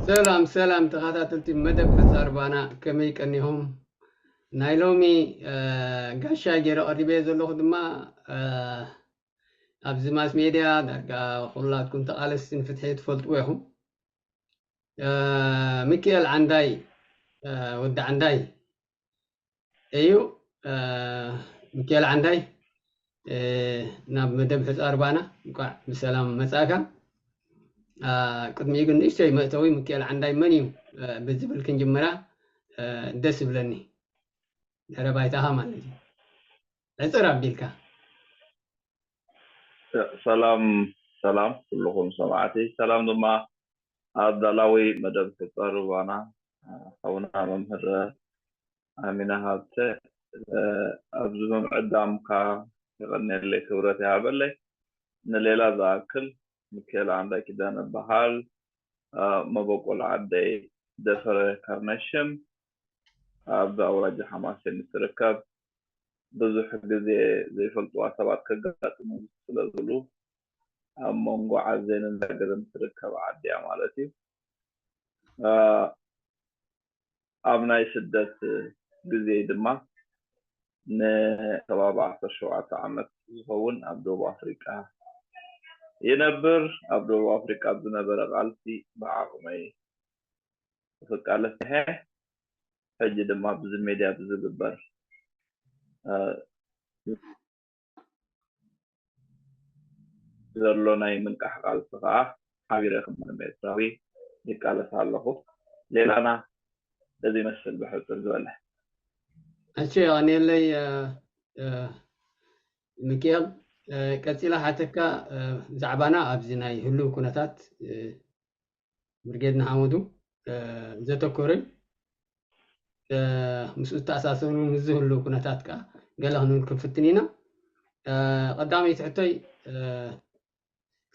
ሰላም ሰላም ተኸታተልቲ መደብ ሕፃር ባና፣ ከመይ ቀኒኹም? ናይ ሎሚ ጋሻ ገይረ ቀሪበ ዘለኹ ድማ ኣብዚ ማስ ሜድያ ዳርጋ ኩላትኩም ተቓለስቲ ንፍትሒ ትፈልጥዎ ኢኹም። ሚኪኤል ዓንዳይ፣ ወዲ ዓንዳይ እዩ። ሚኪኤል ዓንዳይ ናብ መደብ ሕፃር ባና እንኳዕ ብሰላም መጻእካ። ቅድሚኡ ግን ንእሽተይ መእተዊ፣ ሚኪኤል ዓንዳይ መን እዩ ብዝብል ክንጅምራ ደስ ይብለኒ። ድሕረ ባይታኻ ማለት እዩ። ዕፅር ኣቢልካ። ሰላም ሰላም ኩልኹም ሰማዕቲ፣ ሰላም ድማ ኣዳላዊ መደብ ሕፃር ባና ሓውና መምህር ኣሚና ሃብተ፣ ኣብዚ ምምዕዳምካ የቐንየለይ፣ ክብረት ይሃበለይ። ንሌላ ዝኣክል ሚኪኤል ዓንዳይ ኪዳነ እበሃል። መበቆል ዓደይ ደፈረ ካርነሽም ኣብ ኣውራጃ ሓማሴን እትርከብ፣ ብዙሕ ግዜ ዘይፈልጥዋ ሰባት ከጋጥሙ ስለ ዝብሉ ኣብ መንጎ ዓዜንን ዛግርን ትርከብ ዓዲ እያ ማለት እዩ። ኣብ ናይ ስደት ግዜ ድማ ንከባቢ ዓሰርተ ሸውዓተ ዓመት ዝኸውን ኣብ ደቡብ ኣፍሪቃ ይነብር። ኣብ ደቡብ ኣፍሪቃ ኣብ ዝነበረ ቃልሲ ብዓቕመይ ክቃለስ ርሒቐ፣ ሕጂ ድማ ብዚ ሜድያ ብዝግበር ዘሎ ናይ ምንቃሕ ቃልሲ ከዓ ሓቢረ ከም ምንም ኤርትራዊ ይቃለስ ኣለኹ። ሌላና እዚ ይመስል ብሕፅር ዝበለ። እሺ፣ የቐንየለይ ሚኪኤል። ቀፂላ ሓተካ ብዛዕባና ኣብዚ ናይ ህሉው ኩነታት ብርጌድ ንሓመዱ ዘተኮረ፣ ምስኡ ዝተኣሳሰሩ ምስ ዝህሉ ኩነታት ከዓ ገለ ክንብል ክንፍትን ኢና። ቀዳመይቲ ሕቶይ፣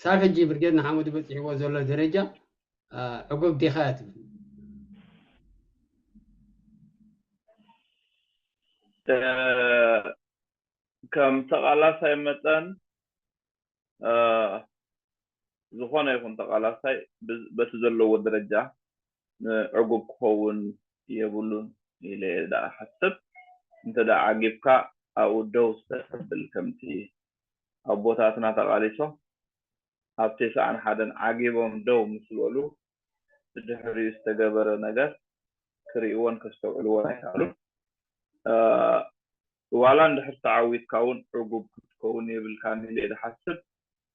ክሳብ ሕጂ ብርጌድ ንሓመዱ በፂሕዎ ዘሎ ደረጃ ዕጉብ ዲኻ እያ ትብል? ከም ተቓላሳይ መጠን ዝኾነ ይኹን ተቓላሳይ በቲ ዘለዎ ደረጃ ዕጉብ ክኸውን የብሉን ኢለ እየ ደኣ ሓስብ። እንተ ደኣ ዓጊብካ ኣብኡ ደው ዝተብል ከምቲ ኣቦታትና ተቓሊሶም ኣብ ተስዓን ሓደን ዓጊቦም ደው ምስ በሉ ብድሕሪኡ ዝተገበረ ነገር ክርእይዎን ከስተውዕልዎን ኣይከኣሉን። ዋላ እንድሕር ተዓዊትካ እውን ዕጉብ ክትከውን የብልካን ኢለ ዝሓስብ።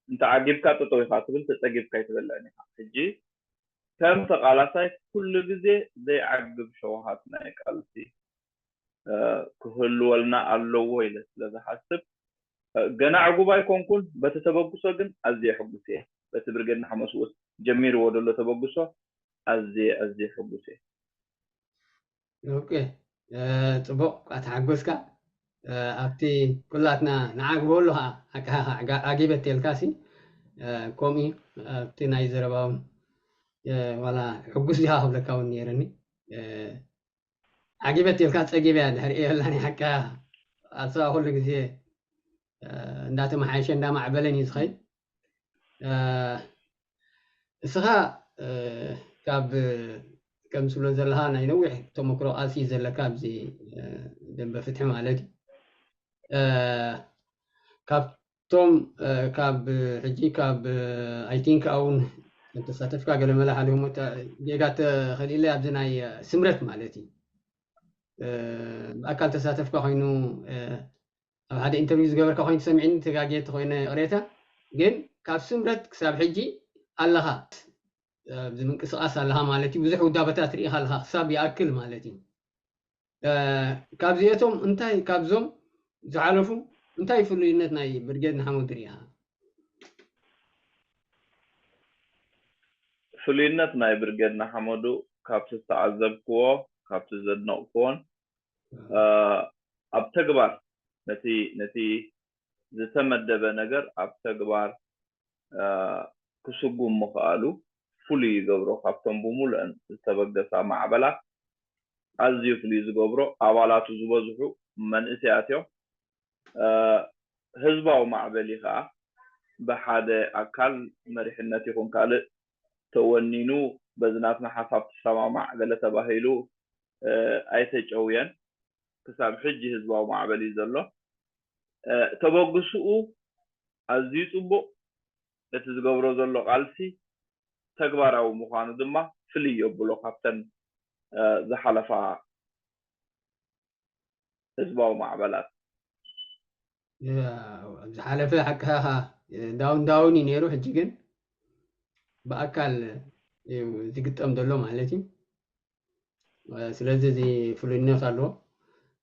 እንተ ዓጊብካ ጠጠው ኢኻ ትብል፣ ተጸጊብካ ኣይትበልዕን ኢኻ። ሕጂ ከም ተቓላሳይ ኩሉ ግዜ ዘይዓግብ ሸውሃት ናይ ቃልሲ ክህልወልና ኣለዎ ኢለ ስለ ዝሓስብ፣ ገና ዕጉብ ኣይኮንኩን። በቲ ተበግሶ ግን ኣዝየ ሕጉስ እየ። በቲ ብርጌድ ንሓመዱ ጀሚርዎ ዘሎ ተበግሶ ኣዝየ ኣዝየ ሕጉስ እየ። ኦኬ፣ ጽቡቕ፣ ተሓጎስካ። ኣብቲ ኩላትና ንዓግበሉ ከዓ ዓጊበ ተልካ ሲ፣ ከምኡ ኣብቲ ናይ ዘረባውን ዋላ ሕጉስ ዲኻ ክብለካ እውን ነይረኒ። ዓጊበ ተልካ ጸጊበ እያ ድሕሪ እየ ላኒ ሓቃ። ኣስዋ ኩሉ ግዜ እንዳተመሓየሸ እንዳማዕበለን እዩ ዝኸይድ። እስኻ ካብ ከም ትብሎ ዘለኻ ናይ ነዊሕ ተመክሮ ቃልሲ እዩ ዘለካ ኣብዚ ደንበ ፍትሒ ማለት እዩ። ካብቶም ካብ ሕጂ ካብ I think ኣውን ተሳተፍካ ገለመለ ሓሊኹም ጌጋ ተኸሊለ ኣብዚ ናይ ስምረት ማለት እዩ ብኣካል ተሳተፍካ ኮይኑ ኣብ ሓደ ኢንተርቪው ዝገበርካ ኮይኑ ተሰሚዕኒ፣ ተጋግየ ተኮይነ ይቕሬታ። ግን ካብ ስምረት ክሳብ ሕጂ ኣለኻ ኣብዚ ምንቅስቃስ ኣለኻ ማለት እዩ። ብዙሕ ውዳበታት ርኢኻ ኣለኻ ክሳብ ይኣክል ማለት እዩ። ካብዚኣቶም እንታይ ካብዞም ዝሓለፉ እንታይ ፍሉይነት ናይ ብርጌድ ንሓመዱ ርኢኻ? ፍሉይነት ናይ ብርጌድ ንሓመዱ ካብቲ ዝተዓዘብክዎ ካብቲ ዘድነቕክዎን ኣብ ተግባር ነቲ ነቲ ዝተመደበ ነገር ኣብ ተግባር ክስጉም ምኽኣሉ ፍሉይ ይገብሮ። ካብቶም ብምሉአን ዝተበገሳ ማዕበላት ኣዝዩ ፍሉይ ዝገብሮ ኣባላቱ ዝበዝሑ መንእሰያት እዮም። ህዝባዊ ማዕበሊ ከዓ ብሓደ ኣካል መሪሕነት ይኹን ካልእ ተወኒኑ በዚ ናትና ሓሳብ ትሰማማዕ ገለ ተባሂሉ ኣይተጨውየን። ክሳብ ሕጂ ህዝባዊ ማዕበል እዩ ዘሎ። ተበግስኡ ኣዝዩ ፅቡቕ፣ እቲ ዝገብሮ ዘሎ ቃልሲ ተግባራዊ ምዃኑ ድማ ፍልይ የብሎ ካብተን ዝሓለፋ ህዝባዊ ማዕበላት። ዝሓለፈ ሓቅኻ ዳውን ዳውን እዩ ነይሩ። ሕጂ ግን ብኣካል ዝግጠም ዘሎ ማለት እዩ። ስለዚ እዚ ፍሉይነት ኣለዎ።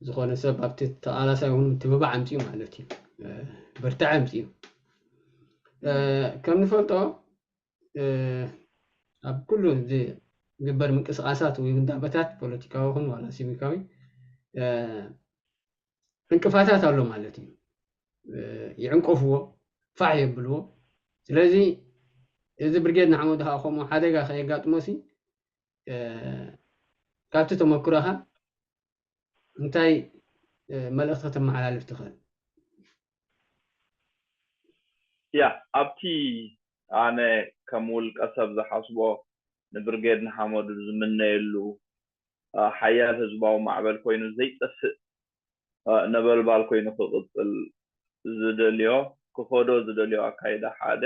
ዝኾነ ሰብ ኣብቲ ተቓላሳይ እውን ትብባዕ ኣምፅኡ ማለት እዩ። ብርታዕ ኣምፅኡ። ከም ንፈልጦ ኣብ ኩሉ ዝግበር ምንቅስቃሳት ወይ ውዳበታት ፖለቲካዊ ኹን ዋላ ሲቪካዊ ዕንቅፋታት ኣሎ ማለት እዩ። ይዕንቀፍዎ፣ ፋሕ የብልዎ። ስለዚ እዚ ብርጌድ ንሓመዱ ከዓ ከምኡ ሓደጋ ከየጋጥሞ ሲ ካብቲ ተመክሮኻ እንታይ መልእኽቲ ከተመሓላልፍ ትኽእል? ያ ኣብቲ ኣነ ከም ውልቀ ሰብ ዝሓስቦ ንብርጌድ ንሓመዱ ዝምነየሉ ሓያል ህዝባዊ ማዕበል ኮይኑ ዘይጠፍእ ነበልባል ኮይኑ ክቕፅል ዝደልዮ ክኸዶ ዝደልዮ ኣካይዳ ሓደ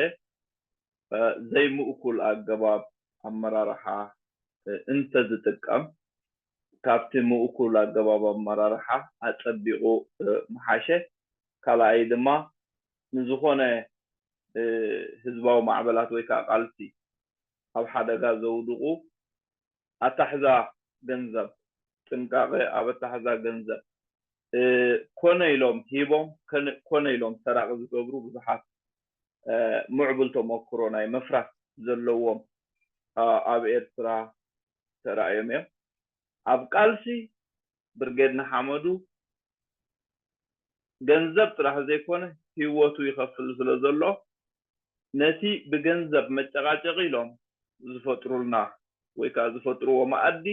ዘይምእኩል ኣገባብ ኣመራርሓ እንተዝጥቀም ካብቲ ምእኩል ኣገባብ ኣመራርሓ ኣፀቢቑ ምሓሸ። ካልኣይ ድማ ንዝኾነ ህዝባዊ ማዕበላት ወይ ከዓ ቃልሲ ኣብ ሓደጋ ዘውድቑ ኣታሕዛ ገንዘብ ጥንቃቐ ኣብ ኣታሕዛ ገንዘብ ኮነ ኢሎም ሂቦም ኮነ ኢሎም ሰራቂ ዝገብሩ ብዙሓት ምዕቡል ተመክሮ ናይ ምፍራስ ዘለዎም ኣብ ኤርትራ ተራእዮም እዮም። ኣብ ቃልሲ ብርጌድ ንሓመዱ ገንዘብ ጥራሕ ዘይኮነ ህይወቱ ይኸፍል ስለ ዘሎ ነቲ ብገንዘብ መጨቃጨቂ ኢሎም ዝፈጥሩልና ወይ ከዓ ዝፈጥርዎ መኣዲ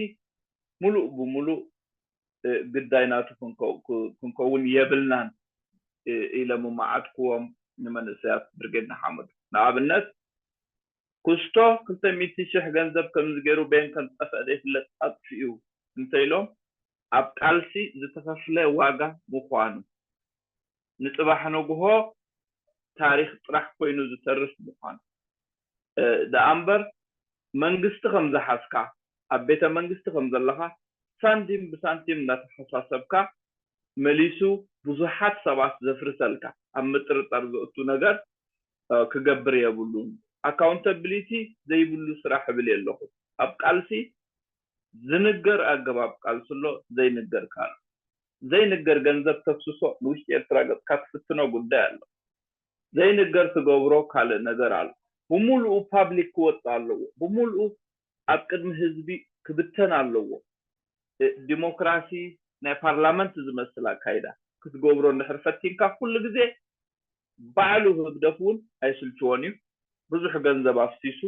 ሙሉእ ብሙሉእ ግዳይ ናቱ ክንከውን የብልናን ኢለ ምመዓድክዎም ንመንእሰያት ብርጌድ ንሓመዱ። ንኣብነት ኩስቶ ክልተ ሚእቲ ሽሕ ገንዘብ ከምዚ ገይሩ በየን ከም ዝጠፍአ ዘይፍለጥ ኣጥፊኡ እንተኢሎም ኣብ ቃልሲ ዝተኸፍለ ዋጋ ምዃኑ ንፅባሕ ንግሆ ታሪኽ ጥራሕ ኮይኑ ዝተርፍ ምዃኑ ደኣ እምበር መንግስቲ ከም ዝሓዝካ ኣብ ቤተ መንግስቲ ከም ዘለኻ ሳንቲም ብሳንቲም እናተሓሳሰብካ መሊሱ ብዙሓት ሰባት ዘፍርሰልካ ኣብ ምጥርጣር ዘእቱ ነገር ክገብር የብሉን። ኣካውንተብሊቲ ዘይብሉ ስራሕ እብል ኣለኹ። ኣብ ቃልሲ ዝንገር ኣገባብ ቃልሲ ኣሎ፣ ዘይንገር ካልእ። ዘይንገር ገንዘብ ተፍስሶ ንውሽጢ ኤርትራ ገጽካ ትፍትኖ ጉዳይ ኣሎ። ዘይንገር ትገብሮ ካልእ ነገር ኣሎ። ብምሉኡ ፓብሊክ ክወጽእ ኣለዎ። ብምሉኡ ኣብ ቅድሚ ህዝቢ ክብተን ኣለዎ። ዲሞክራሲ ናይ ፓርላመንት ዝመስል ኣካይዳ ክትገብሮ እንድሕር ፈቲንካ ኩሉ ግዜ ባዕሉ ህግደፍ እውን ኣይስልችዎን እዩ። ብዙሕ ገንዘብ ኣፍሲሱ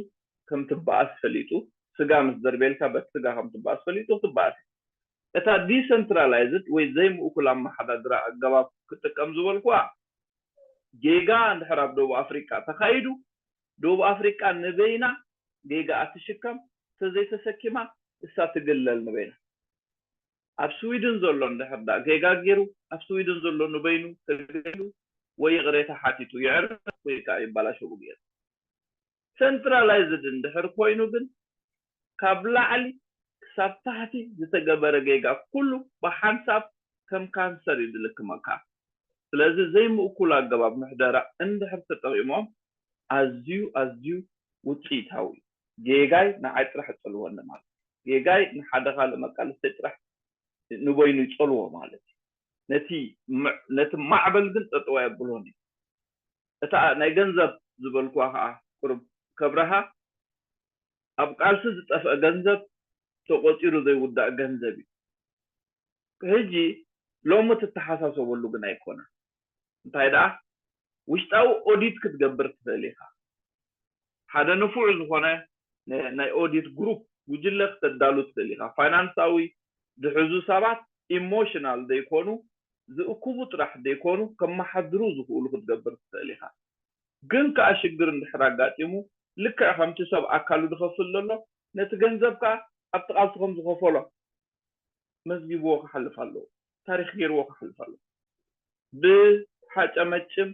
ከም ትበኣስ ፈሊጡ ስጋ ምስ ደርቤልካ በቲ ስጋ ከም ትበኣስ ፈሊጡ ክትበኣስ እዩ። እታ ዲሰንትራላይዝድ ወይ ዘይምእኩል ኣመሓዳድራ ኣገባብ ክጥቀም ዝበልኩዋ ጌጋ እንድሕር ኣብ ደቡብ ኣፍሪቃ ተኻይዱ ደቡብ ኣፍሪቃ ንበይና ጌጋኣ ትሽከም፣ ተዘይተሰኪማ እሳ ትግለል ንበይና። ኣብ ስዊድን ዘሎ እንድሕር ደኣ ጌጋ ገይሩ ኣብ ስዊድን ዘሎ ንበይኑ ተገይሩ ወይ ይቕሬታ ሓቲቱ ይዕረፍ ወይ ከዓ ይባላሸው ገይሩ። ሰንትራላይዝድ እንድሕር ኮይኑ ግን ካብ ላዕሊ ክሳብ ታሕቲ ዝተገበረ ጌጋ ኩሉ ብሓንሳብ ከም ካንሰር እዩ ዝልክመካ። ስለዚ ዘይምእኩል ኣገባብ ምሕደራ እንድሕር ተጠቒሞም ኣዝዩ ኣዝዩ ውፅኢታዊ እዩ። ጌጋይ ንዓይ ጥራሕ ይፀልወኒ ማለት እዩ። ጌጋይ ንሓደ ካልእ መቃልስተይ ጥራሕ ንበይኑ ይፀልዎ ማለት እዩ። ነቲ ነቲ ማዕበል ግን ጠጠው ኣየብሎን እዩ። እታ ናይ ገንዘብ ዝበልኩዋ ከዓ ቁሩብ ከብረሃ ኣብ ቃልሲ ዝጠፍአ ገንዘብ ተቆፂሩ ዘይውዳእ ገንዘብ እዩ። ሕጂ ሎሚ ትተሓሳሰበሉ ግን ኣይኮነን። እንታይ ደኣ ውሽጣዊ ኦዲት ክትገብር ትኽእል ኢኻ። ሓደ ንፉዕ ዝኾነ ናይ ኦዲት ግሩፕ ጉጅለ ክተዳሉ ትኽእል ኢኻ። ፋይናንሳዊ ዝሕዙ ሰባት ኢሞሽናል ዘይኮኑ ዝእክቡ ጥራሕ ዘይኮኑ ከመሓድሩ ዝኽእሉ ክትገብር ትኽእል ኢኻ። ግን ከዓ ሽግር እንድሕር ኣጋጢሙ ልክዕ ከምቲ ሰብ ኣካሉ ዝኸፍል ዘሎ ነቲ ገንዘብ ከዓ ኣብቲ ቃልሲ ከም ዝኸፈሎ መዝጊብዎ ክሓልፍ ኣለዎ። ታሪኽ ገይርዎ ክሓልፍ ኣለዎ። ብሓጨመጭም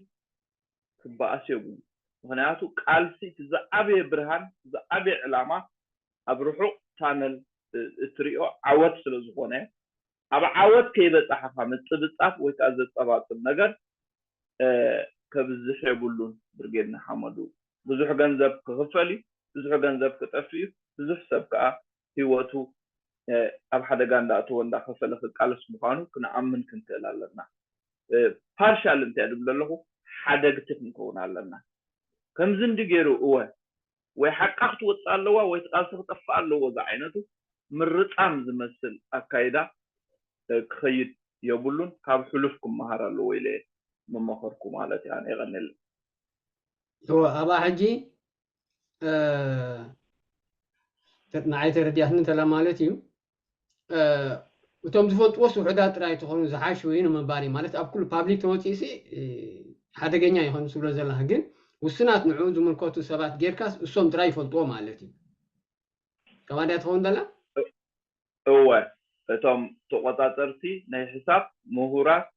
ክበኣስ የብሉን። ምኽንያቱ ቃልሲ እቲ ዝዓበየ ብርሃን፣ ዝዓበየ ዕላማ ኣብ ርሑቕ ታነል እትሪኦ ዓወት ስለ ዝኾነ፣ ኣብ ዓወት ከይበጻሕኻ ምጽብጻብ ወይ ከዓ ዘጸባጽብ ነገር ከብዝሕ የብሉን። ብርጌድ ንሓመዱ ብዙሕ ገንዘብ ክኽፈል እዩ፣ ብዙሕ ገንዘብ ክጠፍእ እዩ፣ ብዙሕ ሰብ ከዓ ህይወቱ ኣብ ሓደጋ እንዳእተወ እንዳኸፈለ ክቃለስ ምዃኑ ክንኣምን ክንክእል ኣለና። ፓርሻል እንታይ ድብል ዘለኹ፣ ሓደግቲ ክንከውን ኣለና። ከምዚ እንዲ ገይሩ እወ ወይ ሓቃ ክትወፅእ ኣለዋ ወይ ቃልሲ ክጠፍእ ኣለዎ ዝዓይነቱ ምርፃም ዝመስል ኣካይዳ ክኸይድ የብሉን። ካብ ሕሉፍ ክመሃር ኣለዎ ኢለ መመኸርኩ ማለት እያ። የቐንየለይ። እወ ኣብኣ ሕጂ ንዓይ ተረዲኣትኒ እንተላ ማለት እዩ። እቶም ዝፈልጥዎስ ውሑዳት ጥራይ ተኾኑ ዝሓሽ ወይ ንምባል እዩ ማለት ኣብ ኩሉ ፓብሊክ ተወፂእሲ ሓደገኛ ይኾኑ ስብሎ ዘለኻ ግን ውስናት ንዑ ዝምልከቱ ሰባት ጌርካስ እሶም ጥራይ ይፈልጥዎ ማለት እዩ። ከባዳ ትኸውን ዘላ እወ እቶም ተቆፃፀርቲ ናይ ሕሳብ ምሁራት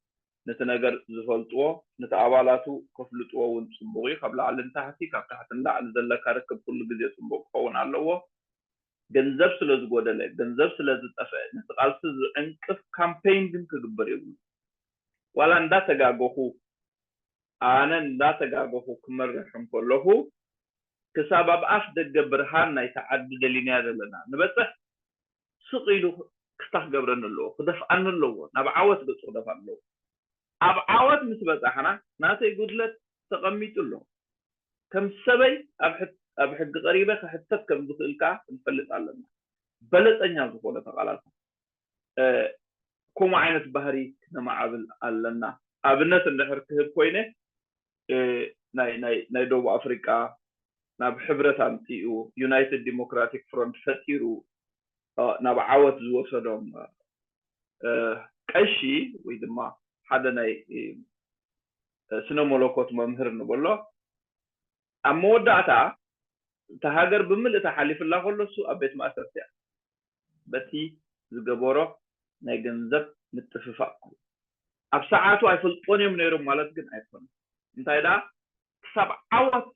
ነቲ ነገር ዝፈልጥዎ ነቲ ኣባላቱ ከፍልጥዎ እውን ፅቡቕ እዩ። ካብ ላዕሊ ንታሕቲ ካብ ታሕቲ ንላዕሊ ዘለካ ርክብ ኩሉ ግዜ ፅቡቕ ክኸውን ኣለዎ። ገንዘብ ስለ ዝጎደለ ገንዘብ ስለ ዝጠፍአ ነቲ ቃልሲ ዝዕንቅፍ ካምፔይን ግን ክግበር የብሉ። ዋላ እንዳተጋገኹ ኣነ እንዳተጋገኹ ክመርሕ እንከለኹ ክሳብ ኣብ ኣፍ ደገ ብርሃን ናይታ ዓዲ ደሊናያ ዘለና ንበፅሕ ስቕ ኢሉ ክስታ ክገብረኒ ኣለዎ፣ ክደፍኣኒ ኣለዎ፣ ናብ ዓወት ገፁ ክደፍኣኒ ኣለዎ። ኣብ ዓወት ምስ በፃሕና ናተይ ጉድለት ተቐሚጡ ኣሎ። ከም ሰበይ ኣብ ሕጊ ቀሪበ ክሕተት ከም ዝኽእል ከዓ ክንፈልጥ ኣለና። በለፀኛ ዝኾነ ተቓላሳይ ከምኡ ዓይነት ባህሪ ክነማዕብል ኣለና። ኣብነት እንድሕር ክህብ ኮይነ ናይ ደቡብ ኣፍሪቃ ናብ ሕብረት ኣምፂኡ ዩናይትድ ዲሞክራቲክ ፍሮንት ፈጢሩ ናብ ዓወት ዝወሰዶም ቀሺ ወይ ድማ ሓደ ናይ ስነ መለኮት መምህር ንበሎ ኣብ መወዳእታ እታ ሃገር ብምልእታ ሓሊፍላ ከሎ እሱ ኣብ ቤት ማእሰርቲ እያ በቲ ዝገበሮ ናይ ገንዘብ ምጥፍፋእ ኣብ ሰዓቱ ኣይፈልጦን እዮም ነይሮም ማለት ግን ኣይኮነን። እንታይ ደኣ ክሳብ ዓወት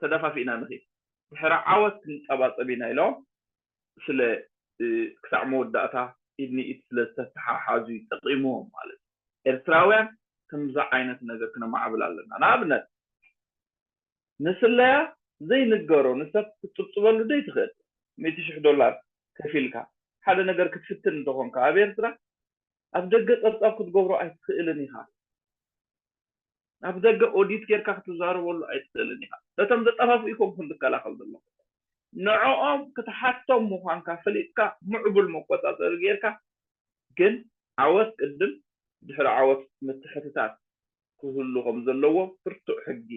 ተደፋፊእና ንኽእል ድሕሪ ዓወት ክንጠባጠብ ኢና ኢሎም ስለ ክሳዕ መወዳእታ ኢድ ንኢድ ስለ ዝተተሓሓዙ እዩ ጠቒምዎም ማለት እዩ። ኤርትራውያን ከምዚ ዓይነት ነገር ክነማዕብል ኣለና። ንኣብነት ንስለያ ዘይንገሮ ንሰብ ክትፅብፅበሉ ዘይትኽእል ሚእቲ ሽሕ ዶላር ከፊልካ ሓደ ነገር ክትፍትን እንተኾንካ ኣብ ኤርትራ ኣብ ደገ ፀብፃብ ክትገብሮ ኣይትኽእልን ኢኻ። ኣብ ደገ ኦዲት ጌርካ ክትዛረበሉ ኣይትኽእልን ኢኻ። ነቶም ዘጠፋፍኡ ኢኹም ክንከላኸል ዘለኹ ንዕኦም ክትሓቶም ምዃንካ ፈሊጥካ ምዕቡል መቆፃፀሪ ጌርካ ግን ዓወት ቅድም ድሕሪ ዓወት ምትሕትታት ክህሉ ከም ዘለዎ ብርቱዕ ሕጊ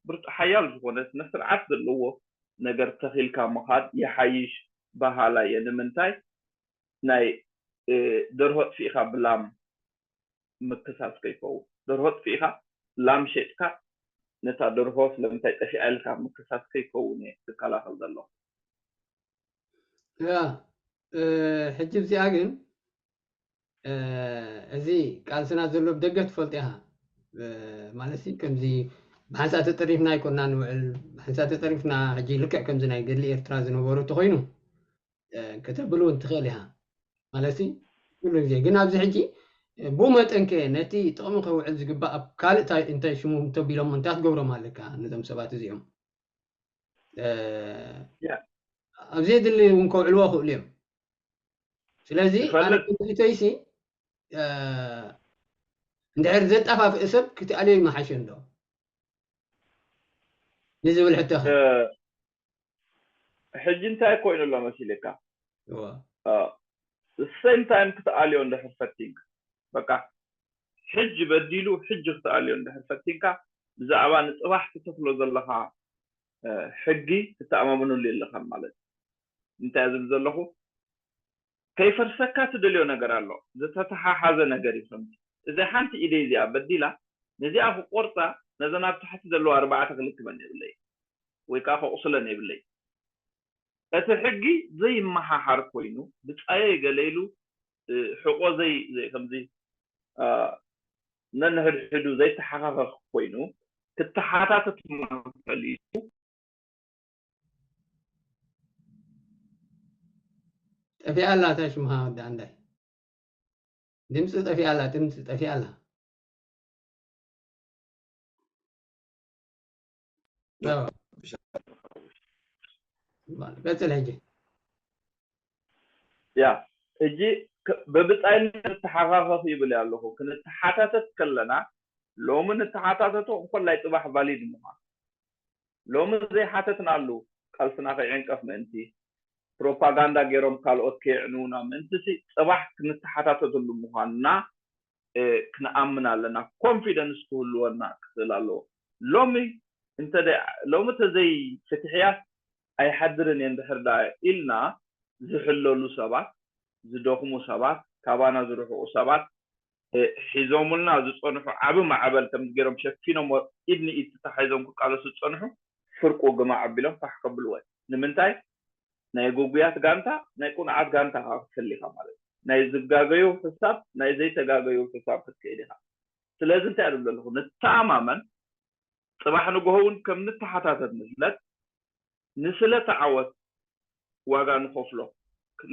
ብርቱዕ ሓያል ዝኾነ ስነ ስርዓት ዘለዎ ነገር ተኺልካ ምኻድ ይሓይሽ በሃላይ እየ። ንምንታይ ናይ ደርሆ ኣጥፊእካ ብላም ምክሳስ ከይከውን ደርሆ ኣጥፊእካ ላም ሸጥካ ነታ ደርሆ ስለምንታይ ጠፊኣ ኢልካ ምክሳስ ከይከውን እየ ዝከላኸል ዘለኹ። ያ ሕጂ እዚኣ ግን እዚ ቃልስና ዘሎ ብደገ ትፈልጦ ኢኻ ማለት ከምዚ ብሓንሳእ ተጠሪፍና ኣይኮና ንውዕል ብሓንሳእ ተጠሪፍና ሕጂ ልክዕ ከምዚ ናይ ገድሊ ኤርትራ ዝነበሩ እንተኮይኑ ከተብሉ እውን ትኽእል ኢኻ ማለት ኩሉ ግዜ ግን ኣብዚ ሕጂ ብኡ መጠን ከ ነቲ ጥቕሚ ከውዕል ዝግባእ ኣብ ካልእ እንታይ ሽሙ እንተቢሎም እንታይ ክትገብሮም ኣለካ ነዞም ሰባት እዚኦም ኣብ ዘየድሊ እውን ከውዕልዎ ክእሉ እዮም ስለዚ ኣነ ትፈልጥ? ከምዚተይሲ እንድሕር ዘጠፋፍእ ሰብ ክትኣልዮ ይመሓሸ እንዶ ንዝብል ሕቶኸ ሕጂ እንታይ ኮይኑ ኣሎ መሲልካ? ሴም ታይም ክትኣልዮ እንድሕር ፈቲንካ በቃ ሕጂ በዲሉ ሕጂ ክትኣልዮ እንድሕር ፈቲንካ ብዛዕባ ንፅባሕ ትተኽሎ ዘለኻ ሕጊ ትተኣማመነሉ የለኻን ማለት እዩ። እንታይ ዝብል ዘለኹ ከይፈርሰካ ትደልዮ ነገር ኣሎ ዝተተሓሓዘ ነገር እዩ ከምዚ እዛ ሓንቲ ኢደይ እዚኣ በዲላ ነዚኣ ክቆርፃ ነዘን ኣብ ታሕቲ ዘለዋ ኣርባዕተ ክልክመን የብለይ ወይ ከዓ ከቑስለን የብለይ እቲ ሕጊ ዘይመሓሓር ኮይኑ ብጻየይ ገለ ኢሉ ሕቆ ዘይ ከምዚ ነንሕድሕዱ ዘይተሓኻኸኽ ኮይኑ ክተሓታተት ፈሊጡ ጠፊኣ ኣላ እታ ሽምኻ ወዲ ኣንዳይ ድምፂ ጠፊኣ ኣላ ድምፂ ጠፊኣ ኣላ ቀፅል ሕጂ ያ ሕጂ በብፃይነት ንተሓኻኸኽ ይብል ኣለኹ። ክንተሓታተት ከለና ሎሚ ንተሓታተቶ እንኮላይ ፅባሕ ቫሊድ ምዃን ሎሚ ዘይሓተትናሉ ቃልስና ከይዕንቀፍ ምእንቲ ፕሮፓጋንዳ ገይሮም ካልኦት ከየዕንውና ምእንቲ ሲ ፅባሕ ክንተሓታተትሉ ምዃንና ክንኣምን ኣለና። ኮንፊደንስ ክህልወና ክኽእል ኣለዎ። ሎሚ እንተ ሎሚ ተዘይ ፍትሕያት ኣይሓድርን እየን ድሕር ዳ ኢልና ዝሕለሉ ሰባት፣ ዝደኽሙ ሰባት፣ ካባና ዝርሕቑ ሰባት ሒዞምልና ዝፀንሑ ዓቢ ማዕበል ከምዚ ገይሮም ሸፊኖሞ ኢድ ንኢድ ተታሒዞም ክቃለሱ ዝፀንሑ ፍርቁ ግማዕ ኣቢሎም ፋሕ ከብልዎ እዮም። ንምንታይ? ናይ ግጉያት ጋንታ ናይ ቁኑዓት ጋንታ ከዓ ክትፈልይ ኢኻ ማለት እዩ። ናይ ዝጋገዩ ሕሳብ ናይ ዘይተጋገዩ ሕሳብ ክትክእል ኢኻ። ስለዚ እንታይ እብል ዘለኹ ንተኣማመን ፅባሕ ንግሆ እውን ከም ንተሓታተት ንፍለጥ ንስለ ተዓወት ዋጋ ንኸፍሎ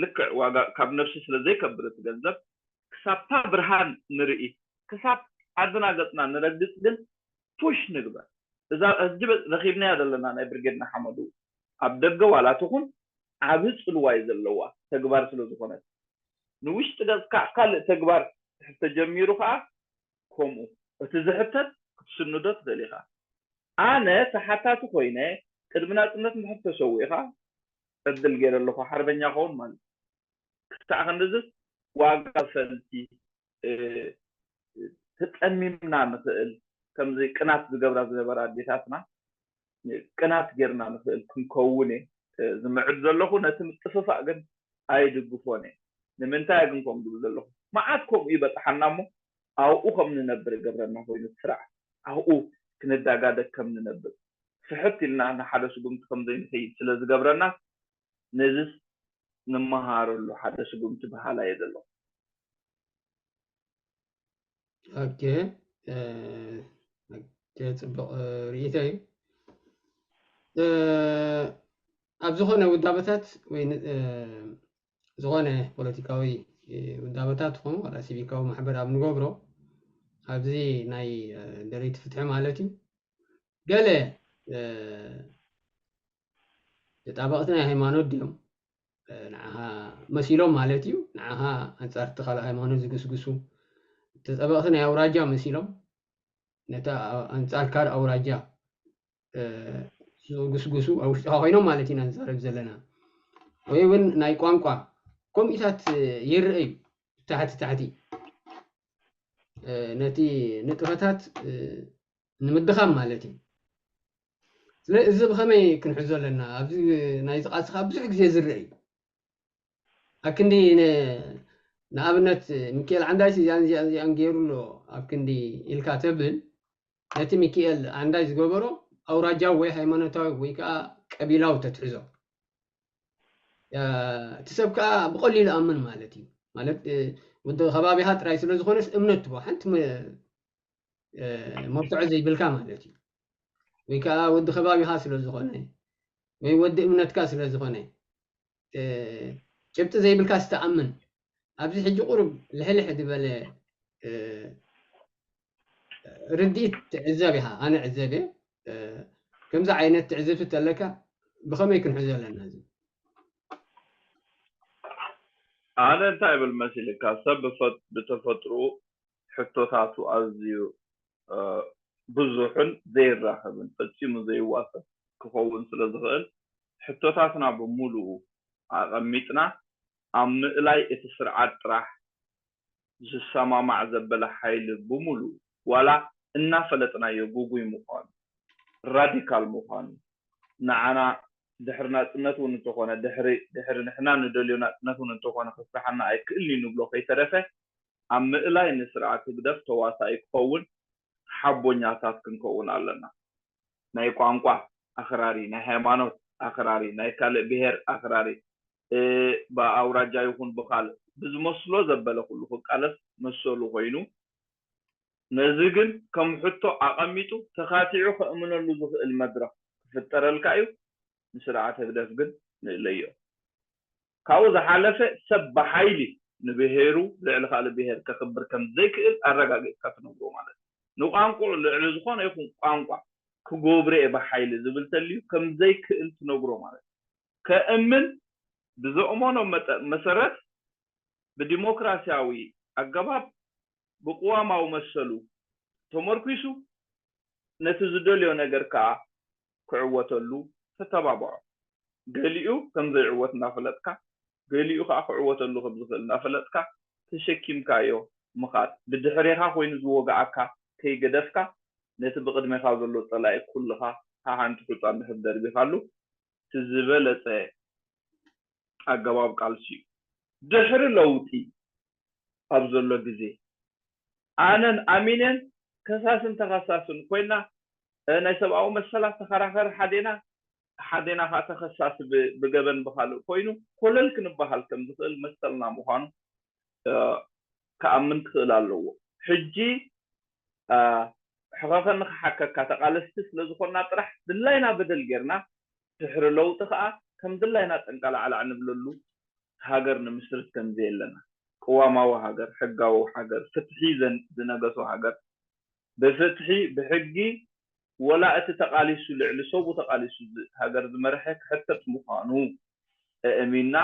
ልክዕ ዋጋ ካብ ነብሲ ስለ ዘይከብር እቲ ገንዘብ ክሳብታ ብርሃን ንርኢ ክሳብ ዓድና ገፅና ንረግፅ ግን ፑሽ ንግበር እዛ ሕጂ ረኺብናያ ዘለና ናይ ብርጌድ ንሓመዱ ኣብ ደገ ዋላ ትኹን ዓቢ ፅልዋ እዩ ዘለዋ ተግባር ስለ ዝኾነት ንውሽጢ ገፅካ ካልእ ተግባር ትሕዝ ተጀሚሩ ከዓ ከምኡ እቲ ዝሕተት ክትስንዶ ትኽእል ኢኻ ኣነ ተሓታቲ ኮይነ ቅድሚ ናፅነት ምሕት ተሰዊእኻ ዕድል ገይረ ኣለኹ ሓርበኛ ኸውን ማለት ክሳዕ ክንድዝስ ዋጋ ፈልቲ ተጠሚምና ንኽእል ከምዚ ቅናት ዝገብራ ዝነበራ ኣዴታትና ቅናት ጌርና ንኽእል ክንከውን እየ ዝምዕድ ዘለኹ ነቲ ምጥፍፋእ ግን ኣይድግፎን እየ ንምንታይ ግን ከም ዝብል ዘለኹ መዓት ከምኡ ይበፅሓና እሞ ኣብኡ ከም ንነብር ይገብረና ኮይኑ ስራሕ ኣብኡ ክንዳጋደግ ከም ንነብር ፍሕት ኢልና ንሓደ ስጉምቲ ከም ዘይንኸይድ ስለ ዝገብረና ነዚስ ንመሃረሉ ሓደ ስጉምቲ በሃላይ እየ ዘለኹ። ኦኬ ኦኬ ፅቡቕ ርእይቶ እዩ። ኣብ ዝኾነ ውዳበታት ወይ ዝኾነ ፖለቲካዊ ውዳበታት ትኾኑ ዋላ ሲቪካዊ ማሕበር ኣብ ንገብሮ ኣብዚ ናይ ደለይቲ ፍትሒ ማለት እዩ ገለ ተጣበቕቲ ናይ ሃይማኖት ድዮም ንዓኻ መሲሎም ማለት እዩ ንዓኻ ኣንፃር እቲ ካልእ ሃይማኖት ዝግስግሱ ተጠበቕቲ ናይ ኣውራጃ መሲሎም ነቲ ኣንፃር ካልእ ኣውራጃ ዝግስግሱ ኣብ ውሽጥኻ ኮይኖም ማለት ኢና ንዛረብ ዘለና ወይ እውን ናይ ቋንቋ ኮሚታት ይረአዩ ታሕቲ ታሕቲ ነቲ ንጥፈታት ንምድኻም ማለት እዩ። ስለ እዚ ብኸመይ ክንሕዞ ኣለና? ኣብዚ ናይዚ ቃልሲ ከዓ ብዙሕ ግዜ ዝረአ እዩ። ኣብ ክንዲ ንኣብነት ሚካኤል ዓንዳይስ እዚኣን እዚኣን እዚኣን ገይሩ ኣሎ ኣብ ክንዲ ኢልካ ተብል ነቲ ሚካኤል ዓንዳይ ዝገበሮ ኣውራጃዊ ወይ ሃይማኖታዊ ወይ ከዓ ቀቢላዊ ተትሕዞ እቲ ሰብ ከዓ ብቐሊሉ ኣምን ማለት እዩ። ማለት ወዲ ከባቢኻ ጥራይ ስለ ዝኾነስ እምነት ትቦ ሓንቲ መርትዖ ዘይብልካ ማለት እዩ። ወይ ከዓ ወዲ ከባቢኻ ስለ ዝኾነ ወይ ወዲ እምነትካ ስለ ዝኾነ ጭብጢ ዘይብልካ ዝተኣምን ኣብዚ ሕጂ ቁሩብ ልሕልሕ ዝበለ ርድኢት ትዕዘብ ኢኻ። ኣነ ዕዘብ እየ። ከምዚ ዓይነት ትዕዝብቲ ተለካ ብኸመይ ክንሕዞ ኣለና እዚ? ኣነ እንታይ ብል መሲልካ ሰብ ብተፈጥሩ ሕቶታቱ ኣዝዩ ብዙሕን ዘይራኸብን ፈፂሙ ዘይዋሰብ ክኸውን ስለ ዝኽእል ሕቶታትና ብምሉኡ ኣቐሚጥና ኣብ ምእላይ እቲ ስርዓት ጥራሕ ዝሰማማዕ ዘበለ ሓይሊ ብምሉኡ ዋላ እናፈለጥናዮ ጉጉይ ምዃኑ ራዲካል ምዃኑ ንዓና ድሕሪ ናፅነት እውን እንተኾነ ድሕሪ ድሕሪ ንሕና ንደልዮ ናፅነት እውን እንተኾነ ከስርሓና ኣይክእልን እዩ ንብሎ ከይተረፈ ኣብ ምእላይ ንስርዓት ህግደፍ ተዋሳኢ ክኸውን ሓቦኛታት ክንከውን ኣለና። ናይ ቋንቋ ኣኽራሪ፣ ናይ ሃይማኖት ኣኽራሪ፣ ናይ ካልእ ብሄር ኣኽራሪ፣ ብኣውራጃ ይኹን ብኻልእ ብዝመስሎ ዘበለ ኩሉ ክቃለስ መሰሉ ኮይኑ፣ ነዚ ግን ከም ሕቶ ኣቐሚጡ ተኻቲዑ ከእምነሉ ዝኽእል መድረኽ ክፍጠረልካ እዩ። ንስርዓት ህግደፍ ግን ንእለዮ። ካብኡ ዝሓለፈ ሰብ ብሓይሊ ንብሄሩ ልዕሊ ካልእ ብሄር ከኽብር ከም ዘይክእል ኣረጋጊጽካ ትነግሮ ማለት እዩ። ንቋንቋኡ ልዕሊ ዝኾነ ይኹን ቋንቋ ክገብሮ እየ ብሓይሊ ዝብል ተልዩ ከም ዘይክእል ትነግሮ ማለት እዩ። ከእምን ብዘእመኖ መጠ- መሰረት ብዲሞክራሲያዊ ኣገባብ ብቅዋማዊ መሰሉ ተመርኲሱ ነቲ ዝደልዮ ነገር ከኣ ክዕወተሉ ተተባብዖ። ገሊኡ ከም ዘይዕወት እናፈለጥካ፣ ገሊኡ ከኣ ክዕወተሉ ከም ዝኽእል እናፈለጥካ ተሸኪምካዮ ምኻድ፣ ብድሕሬኻ ኮይኑ ዝወግኣካ ከይገደፍካ፣ ነቲ ብቕድሜኻ ዘሎ ጸላኢ ኩልኻ ሓንቲ ሑጻ እንድሕር ደርቢኻሉ፣ እቲ ዝበለጸ ኣገባብ ቃልሲ እዩ። ድሕሪ ለውጢ ኣብ ዘሎ ግዜ ኣነን ኣሚነን ከሳስን ተኸሳስን ኮይና፣ እ፣ ናይ ሰብኣዊ መሰላት ተኸራኸሪ ሓዴና፣ ሓዴና ከዓ ተኸሳሲ ብ- ብገበን ብኻልእ ኮይኑ ኮለል ክንበሃል ከም ዝኽእል መሰልና ምዃኑ እ፣ ክኣምን ክኽእል ኣለዎ። ሕጂ እ፣ ሕኸኸኒ ክሓከካ ተቓለስቲ ስለ ዝኾንና ጥራሕ ድላይና በደል ጌርና ድሕሪ ለውጢ ከዓ ከም ድላይና ጠንቀላዕላዕ ንብለሉ ሃገር ንምስርት ከም ዘየለና፣ ቅዋማዊ ሃገር፣ ሕጋዊ ሃገር፣ ፍትሒ ዘን- ዝነገሶ ሃገር፣ ብፍትሒ ብሕጊ ወላ እቲ ተቓሊሱ ልዕሊ ሰቡ ተቓሊሱ ዝ- ሃገር ዝመርሐ ክሕተት ምዃኑ ኣእሚንና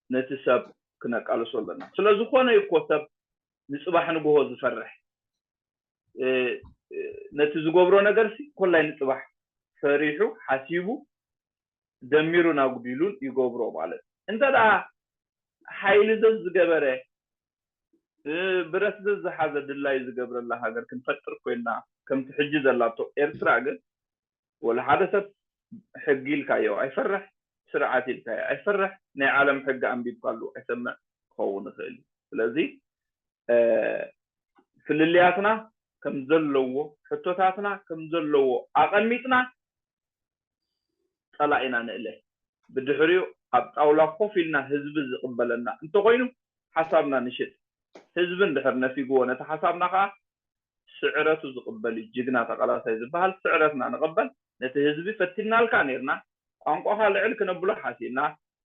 ነቲ ሰብ ክነቃልሶ ኣለና። ስለ ዝኾነ እኮ ሰብ ንጽባሕ ንግሆ ዝፈርሕ እ፣ እ፣ ነቲ ዝገብሮ ነገርሲ ኮላይ ንጽባሕ ፈሪሑ ሓሲቡ ደሚሩን ኣጉዲሉን ይገብሮ ማለት እዩ። እንተ ደኣ ሓይሊ ዘዝገበረ እ፣ ብረት ዘዝሓዘ ድላዩ ዝገብረላ ሃገር ክንፈጥር ኮይና ከምቲ ሕጂ ዘላቶ ኤርትራ ግን ወላ ሓደ ሰብ ሕጊ ኢልካዮ ኣይፈርሕ፣ ስርዓት ኢልካዮ ኣይፈርሕ፣ ናይ ዓለም ሕጊ ኣንቢብካሉ ኣይሰምዕ ክኸውን ይኽእል እዩ። ስለዚ እ፣ ፍልልያትና ከም ዘለዎ፣ ሕቶታትና ከም ዘለዎ ኣቐሚጥና ጸላኢና ንእለ። ብድሕሪኡ ኣብ ጣውላ ኮፍ ኢልና ህዝቢ ዝቕበለና እንተኾይኑ ሓሳብና ንሽጥ። ህዝቢ እንድሕር ነፊግዎ ነቲ ሓሳብና ከኣ ስዕረቱ ዝቕበል እዩ ጅግና ተቓላሳይ ዝበሃል። ስዕረትና ንቐበል። ነቲ ህዝቢ ፈቲናልካ ኔርና። ቋንቋኻ ልዕል ክነብሎ ሓሲብና፣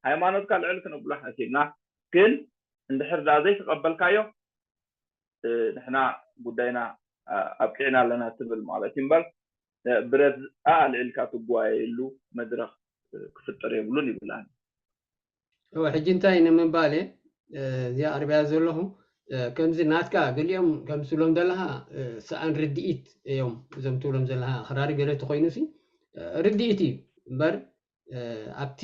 ሃይማኖትካ ልዕል ክነብሎ ሓሲብና። ግን እንድሕር ደኣ ዘይተቐበልካዮ እ፣ ንሕና ጉዳይና ኣ- ኣብቂዕና ኣለና ትብል ማለት እዩ እምበር እ፣ ብረት ኣልዒልካ ትጓየየሉ መድረኽ እ፣ ክፍጠር የብሉን ይብል ኣነ። እወ ሕጂ እንታይ ንምባል እየ እ፣ እዚኣ ኣቕሪባያ ዘለኹ እ፣ ከምዚ ናትካ ገሊኦም ከምዚ ትብሎም ዘለኻ እ፣ ሰኣን ርድኢት እዮም እዞም ትብሎም ዘለኻ ኣኽራሪ ገለ ተኾይኑ ሲ እ፣ ርድኢት እዩ እምበር እ፣ ኣብቲ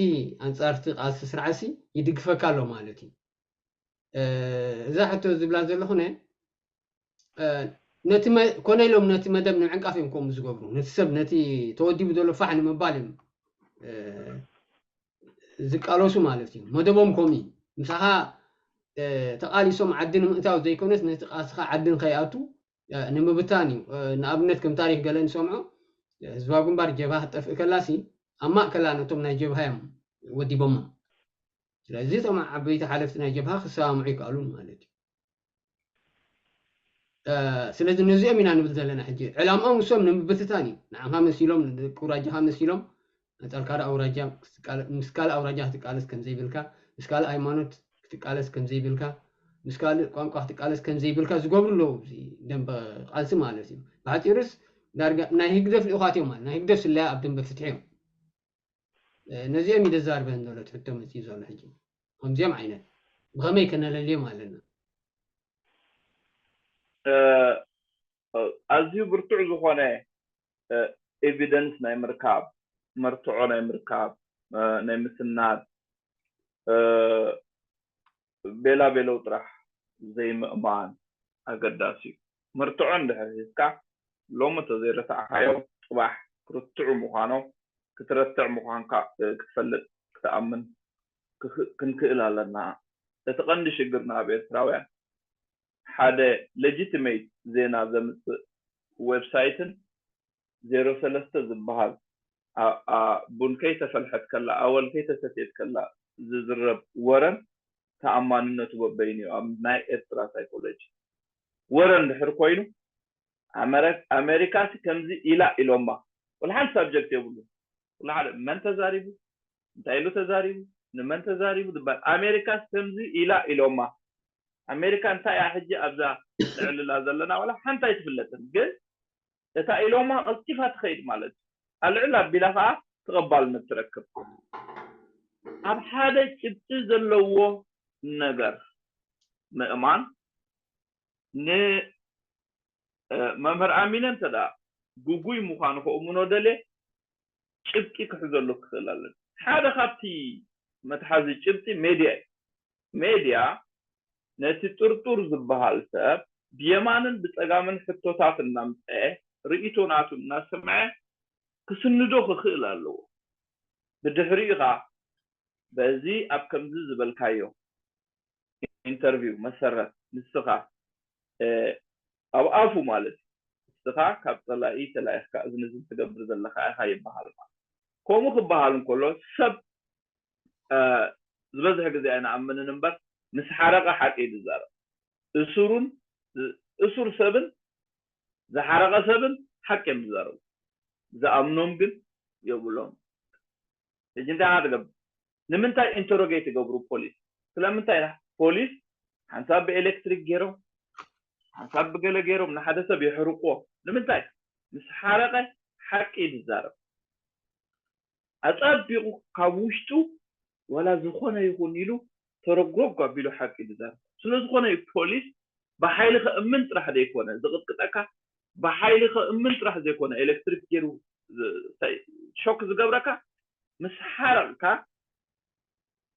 ኣንጻርቲ ቃልሲ ስርዓሲ ይድግፈካ ኣሎ ማለት እዩ እ፣ እዛ ሕቶ ዝብላ ዘለኹነ እ፣ ነቲ መ- ኮነ ኢሎም ነቲ መደብ ንምዕንቃፍ እዮም ከምኡ ዝገብሩ ነቲ ሰብ ነቲ ተወዲቡ ዘሎ ፋሕ ንምባል እዮም እ፣ ዝቃለሱ ማለት እዩ መደቦም ከምኡ እዩ ምሳኻ እ፣ ተቃሊሶም ዓዲ ንምእታው ዘይኮነስ ነቲ ቃልስኻ ዓዲ ንኸይኣቱ እ፣ ንምብታን እዩ እ፣ ንኣብነት ከም ታሪክ ገለ ንሰምዖ እ፣ ህዝባዊ ግንባር ጀብሃ ክትጠፍእ ከላሲ ኣብ ማእከላ ነቶም ናይ ጀብሃ እዮም ወዲቦማ ስለዚ እቶም ዓበይቲ ሓለፍቲ ናይ ጀብሃ ክሰማምዑ ይከኣሉን ማለት እዩ እ፣ ስለዚ ነዚኦም ኢና ንብል ዘለና ሕጂ ዕላምኦም ንሶም ንምብትታን እዩ ንዓኻ መሲሎም ንደቂ ውራጃኻ መሲሎም ኣንጻር ካልእ ኣውራጃ ክትቃለ- ምስ ካልእ ኣውራጃ ክትቃለስ ከም ዘይብልካ ምስ ካልእ ሃይማኖት ክትቃለስ ከም ዘይብልካ ምስ ካልእ ቋንቋ ክትቃለስ ከም ዘይብልካ ዝገብሩ ኣለዉ እዚ ደንበ ቃልሲ ማለት እዩ ብሓፂሩስ ዳርጋ ናይ ህግደፍ ልኡኻት እዮም ማለት ናይ ህግደፍ ስለያ ኣብ ደንበ ፍትሒ እዮም ነዚኦም ይደዛርበን ዘሎ ትሕቶ መፅዩ ዘሎ ሕጂ ከምዚኦም ዓይነት ብኸመይ ከነለልዮም ኣለና ኣዝዩ ብርቱዕ ዝኾነ ኤቪደንስ ናይ ምርካብ መርትዖ ናይ ምርካብ ናይ ምስናድ ቤላ ቤለው ጥራሕ ዘይምእማን ኣገዳሲ እዩ። መርትዖ እንድሕር ሒዝካ ሎሚ እንተዘይረታዕካዮም ፅባሕ ክርትዑ ምዃኖም ክትረትዕ ምዃንካ ክትፈልጥ ክትኣምን ክንክእል ኣለና። እቲ ቀንዲ ሽግርና ኣብ ኤርትራውያን ሓደ ሌጂቲሜት ዜና ዘምፅእ ዌብሳይትን ዜሮ ሰለስተ ዝበሃል ቡን ከይተፈልሐት ከላ ኣወል ከይተሰትየት ከላ ዝዝረብ ወረን ተኣማንነቱ በበይኑ እዩ ኣብ ናይ ኤርትራ ሳይኮሎጂ። ወረ እንድሕር ኮይኑ ኣመሪካ ከምዚ ኢላ ኢሎማ ወላ ሓንቲ ሳብጀክት የብሉ። ወላ ሓደ መን ተዛሪቡ እንታይ ኢሉ ተዛሪቡ ንመን ተዛሪቡ ዝበሃል ኣሜሪካ ከምዚ ኢላ ኢሎማ ኣሜሪካ እንታይ እያ ሕጂ ኣብዛ ንዕልላ ዘለና ወላ ሓንቲ ኣይትፍለጥን። ግን እታ ኢሎማ ቀልጢፋ ትኸይድ ማለት እዩ። ኣልዕል ኣቢላ ከዓ ተቐባልነት ትረክብ። ኣብ ሓደ ጭብጢ ዘለዎ ነገር ምእማን ን መምህር ኣሚነ እንተ ግጉይ ምዃኑ ከእምኖ ደልየ ጭብጢ ክሕዘሉ ክኽእል ኣለኒ። ሓደ ካብቲ መትሓዚ ጭብጢ ሜድያ እዩ። ሜድያ ነቲ ጥርጡር ዝበሃል ሰብ ብየማንን ብጸጋምን ሕቶታት እናምጸአ ርእይቶ ናቱ እናሰምዐ ክስንዶ ክኽእል ኣለዎ። ብድሕሪኡ ኸኣ በዚ ኣብ ከምዚ ዝበልካዮ ኢንተርቪው መሰረት ንስኻ ኣብ ኣፉ ማለት ንስኻ ካብ ጸላኢ ተላኢኽካ እዚ ንዚ ትገብር ዘለኻ ኢኻ ይበሃል ማለት ከምኡ ክበሃል እንከሎ ሰብ ዝበዝሕ ግዜ ኣይንኣምንን እምበር ምስ ሓረቐ ሓቂ እዩ ዝዛረብ እሱሩን እሱር ሰብን ዝሓረቐ ሰብን ሓቂ እዮም ዝዛረቡ ዝኣምኖም ግን የብሎም ሕጂ እንታይ ኢና ትገብር ንምንታይ ኢንተሮጌት ይገብሩ ፖሊስ ስለምንታይ ኢና ፖሊስ ሓንሳብ ብኤሌክትሪክ ገይሮም ሓንሳብ ብገለ ገይሮም ንሓደ ሰብ የሕርቅዎ ንምንታይ ምስ ሓረቀ ሓቂ እዩ ዝዛረብ ኣጸቢቑ ካብ ውሽጡ ዋላ ዝኾነ ይኹን ኢሉ ተረግረግ ኣቢሉ ሓቂ እዩ ዝዛረብ ስለዝኾነ እዩ ፖሊስ ብሓይሊ ከእምን ጥራሕ ዘይኮነ ዝቕጥቅጠካ ብሓይሊ ከእምን ጥራሕ ዘይኮነ ኤሌክትሪክ ገይሩ ሾክ ዝገብረካ ምስ ሓረቕካ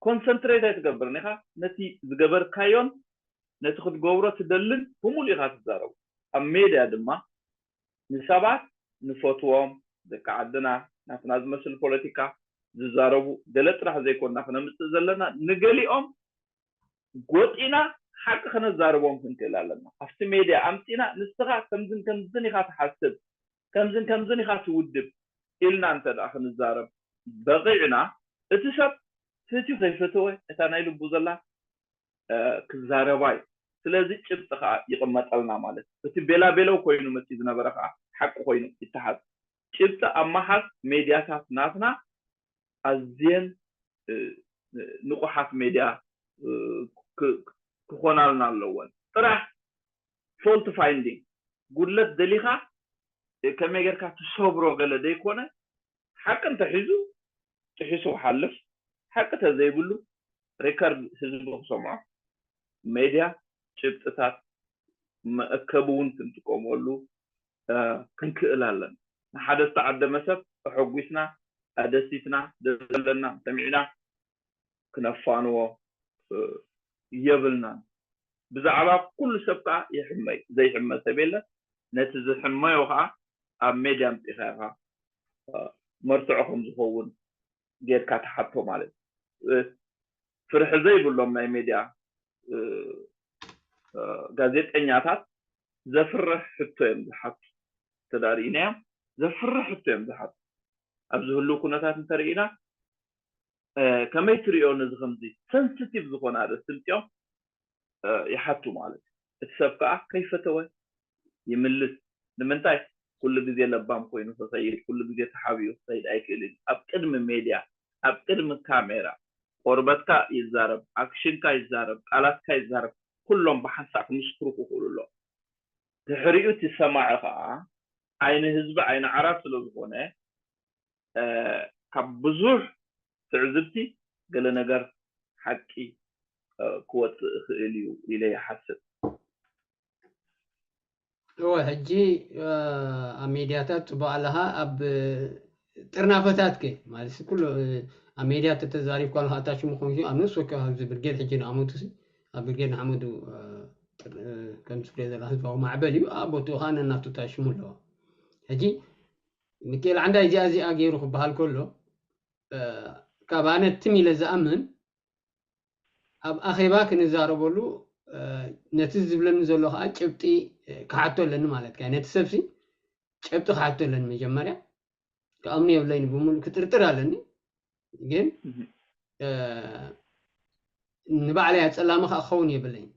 ኮንሰንትሬት ኣይትገብርን ኢኻ ነቲ ዝገበርካዮን ነቲ ክትገብሮ ትደልን ብሙሉእ ኢኻ ትዛረቡ ኣብ ሜድያ ድማ ንሰባት ንፈትዎም ደቂ ዓድና ናትና ዝመስል ፖለቲካ ዝዛረቡ ገለ ጥራሕ ዘይኮንና ክነምፅእ ዘለና ንገሊኦም ጎጢና ሓቂ ክነዛርቦም ክንክእል ኣለና ኣብቲ ሜድያ ኣምፂና ንስኻ ከምዝን ከምዝን ኢኻ ትሓስብ ከምዝን ከምዝን ኢኻ ትውድብ ኢልና እንተ ክንዛረብ በቂዕና እቲ ሰብ ፈትዩ ከይፈተወ እታ ናይ ልቡ ዘላ ክዛረባ እዩ ስለዚ ጭብጢ ከዓ ይቕመጠልና ማለት እቲ ቤላ ቤለው ኮይኑ መፂ ዝነበረ ከዓ ሓቂ ኮይኑ ይተሓዝ ጭብጢ ኣብ መሓዝ ሜድያታት ናትና ኣዝየን ንቑሓት ሜድያ ክኾናልና ኣለወን ጥራሕ ፎልት ፋይንዲንግ ጉድለት ደሊኻ ከመይ ጌርካ ትሰብሮ ገለ ዘይኮነ ሓቂ እንተሒዙ ጥሒሱ ክሓልፍ ሓቂ ተዘይብሉ ሪከርድ ህዝቢ ክሰምዖ ሜድያ ጭብጥታት መእከቢ እውን ክንጥቀመሉ ክንክእል ኣለና ንሓደ ዝተዓደመ ሰብ ኣሐጒስና ኣደሲትና ዘለና ሰሚዕና ክነፋንዎ የብልናን ብዛዕባ ኩሉ ሰብ ከዓ ይሕመይ ዘይሕመ ሰብ የለን ነቲ ዝሕመዮ ከዓ ኣብ ሜድያ ኣምፂኻ ኢኻ መርትዖ ከም ዝኸውን ጌርካ ትሓቶ ማለት ፍርሒ ዘይብሎም ናይ ሜድያ ጋዜጠኛታት ዘፍርሕ ሕቶ እዮም ዝሓቱ ተዳሪእናዮም ዘፍርሕ ሕቶ እዮም ዝሓቱ ኣብዚ ህልው ኩነታት እንተርኢና ከመይ ትሪኦ ነዚ ከምዚ ሰንስቲቭ ዝኾነ ኣርእስቲ ምፅኦም ይሓቱ ማለት እዩ እቲ ሰብ ከዓ ከይፈተወ ይምልስ ንምንታይ ኩሉ ግዜ ለባም ኮይኑ ክኸይድ ኩሉ ግዜ ተሓቢኡ ክኸይድ ኣይክእልን ኣብ ቅድሚ ሜድያ ኣብ ቅድሚ ካሜራ ቆርበትካ ይዛረብ ኣክሽንካ ይዛረብ ቃላትካ ይዛረብ ኩሎም ብሓንሳእ ክምስክሩ ክኽእሉ ኣለዎም ድሕሪኡ እቲ ሰማዒ ከዓ ዓይኒ ህዝቢ ዓይኒ ዓራት ስለ ዝኾነ ካብ ብዙሕ ትዕዝብቲ ገለ ነገር ሓቂ ክወፅእ ይኽእል እዩ ኢለ ይሓስብ። እወ ሕጂ ኣብ ሜድያታት ፅቡቅ ኣለኻ ኣብ ጥርናፈታት ከ ማለት ኩሉ ኣብ ሜድያ ተተዛሪብካ ኣለካ ኣታ ሽሙ ኮንሽ ኣብ ነፍሲ ወከፍ ኣብዚ ብርጌድ ሕጂ ንኣመቱ ኣብ ብርጌድ ንሓመዱ ከም ትፍለዮ ዘላ ህዝባዊ ማዕበል እዩ ኣብ ቦትኡ ከዓ ነናቱ እታ ሽሙ ኣለዎ ሕጂ ሚካኤል ዓንዳይ እዚኣ እዚኣ ገይሩ ክበሃል ከሎ ካብ ኣነ ትም ኢለ ዝኣምን ኣብ ኣኼባ ክንዛረበሉ ነቲ ዝብለኒ ዘሎ ከዓ ጭብጢ ክሓቶ ኣለኒ ማለት ከ ነቲ ሰብሲ ጭብጢ ክሓቶ ኣለኒ መጀመርያ ክኣምኑ የብለይን ብምሉእ ክጥርጥር ኣለኒ። ግን ንባዕለይ ኣጸላሚ ከዓ ክኸውን የብለይን፣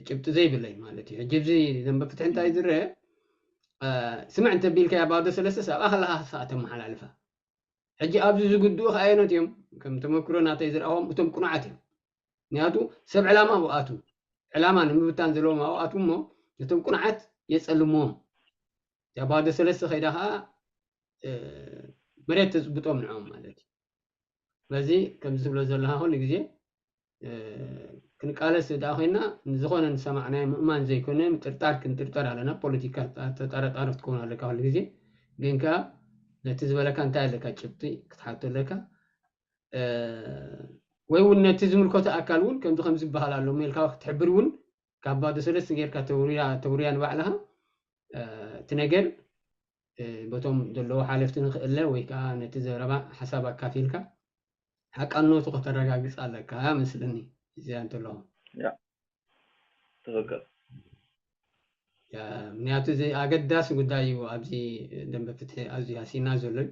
ጭብጢ ዘይብለይ ማለት እዩ። ሕጂ እዚ ደንበ ፍትሒ እንታይ ዝረአ? ስምዕ እንተቢልካ ኣባዶ ሰለስተ ሰብኣ ከለካ ክሳዕ ተመሓላልፋ። ሕጂ ኣብዚ ዝግድኡ ከኣየኖት እዮም? ከም ተመክሮ ናተይ ዝረኣዎም እቶም ቁኑዓት እዮም። ምክንያቱ ሰብ ዕላማ ኣብኣቱ ዕላማ ንምብታን ዘለዎም ኣብኣቱ እሞ ነቶም ቁኑዓት የጸልምዎም። ኣባዶ ሰለስተ ከይዳ ከዓ መሬት ተጽብጦም ንዕኦም ማለት እዩ። ስለዚ ከምዚ ትብሎ ዘለካ ኩሉ ግዜ ክንቃለስ ደኣ ኮይና ንዝኾነ ንሰማዕናዮ ምእማን ዘይኮነ ምጥርጣር ክንጥርጠር ኣለና። ፖለቲካ ተጠራጣሪ ክትከውን ኣለካ ኩሉ ግዜ። ግን ከኣ ነቲ ዝበለካ እንታይ ኣለካ ጭብጢ ክትሓቶ ኣለካ። ወይ እውን ነቲ ዝምልከቶ ኣካል እውን ከምዚ ከምዚ ይበሃል ኣሎ ኢልካ ክትሕብር እውን ካብ ባዶ ሰለስተ ጌርካ ተውርያ ተውርያ ንባዕልኻ እቲ ነገር በቶም ዘለዉ ሓለፍቲ ንኽእለ ወይ ከዓ ነቲ ዘረባ ሓሳብ ኣካፊልካ ሓቃነቱ ከተረጋግፅ ኣለካ መስለኒ። እዚኣ እንተለኹ ትኽክል። ምክንያቱ እዚ ኣገዳሲ ጉዳይ እዩ። ኣብዚ ደንበ ፍትሒ ኣዝዩ ሃሲና ዘሎ እዩ።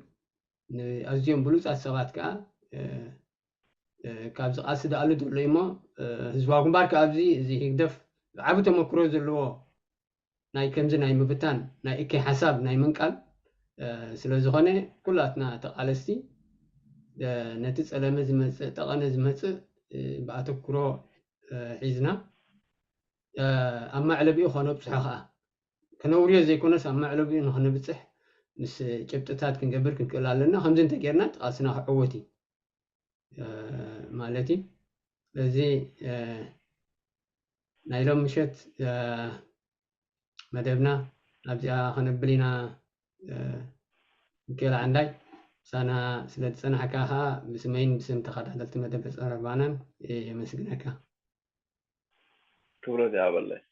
ኣዝዮም ብሉፃት ሰባት ከዓ ካብዚ ቃልሲ ደኣሉ ዘሎ እሞ ህዝባዊ ግንባር ከዓ ኣብዚ እዚ ህግደፍ ዓቢ ተመክሮ ዘለዎ ናይ ከምዚ ናይ ምብታን ናይ እከይ ሓሳብ ናይ ምንቃል ስለ ዝኾነ ኩላትና ተቓለስቲ ነቲ ጸለመ ዝመጽእ ጠቐነ ዝመጽእ ብኣተኩሮ ሒዝና ኣብ መዕለቢኡ ከነብጽሖ ከዓ ከነውርዮ ዘይኮነስ ኣብ መዕለቢኡ ንክንብጽሕ ምስ ጭብጥታት ክንገብር ክንክእል ኣለና። ከምዚ እንተጌርና ቃልስና ክዕወት እዩ ማለት እዩ። ስለዚ ናይ ሎም ምሸት መደብና ኣብዚኣ ከነብል ኢና። ሚካኤል ዓንዳይ ሳና ስለ ዝጸናሕካ ከዓ ብስመይን ብስም ተኸታተልቲ መደብ ጸረባናን የመስግነካ። ክብረት ይሃበለይ።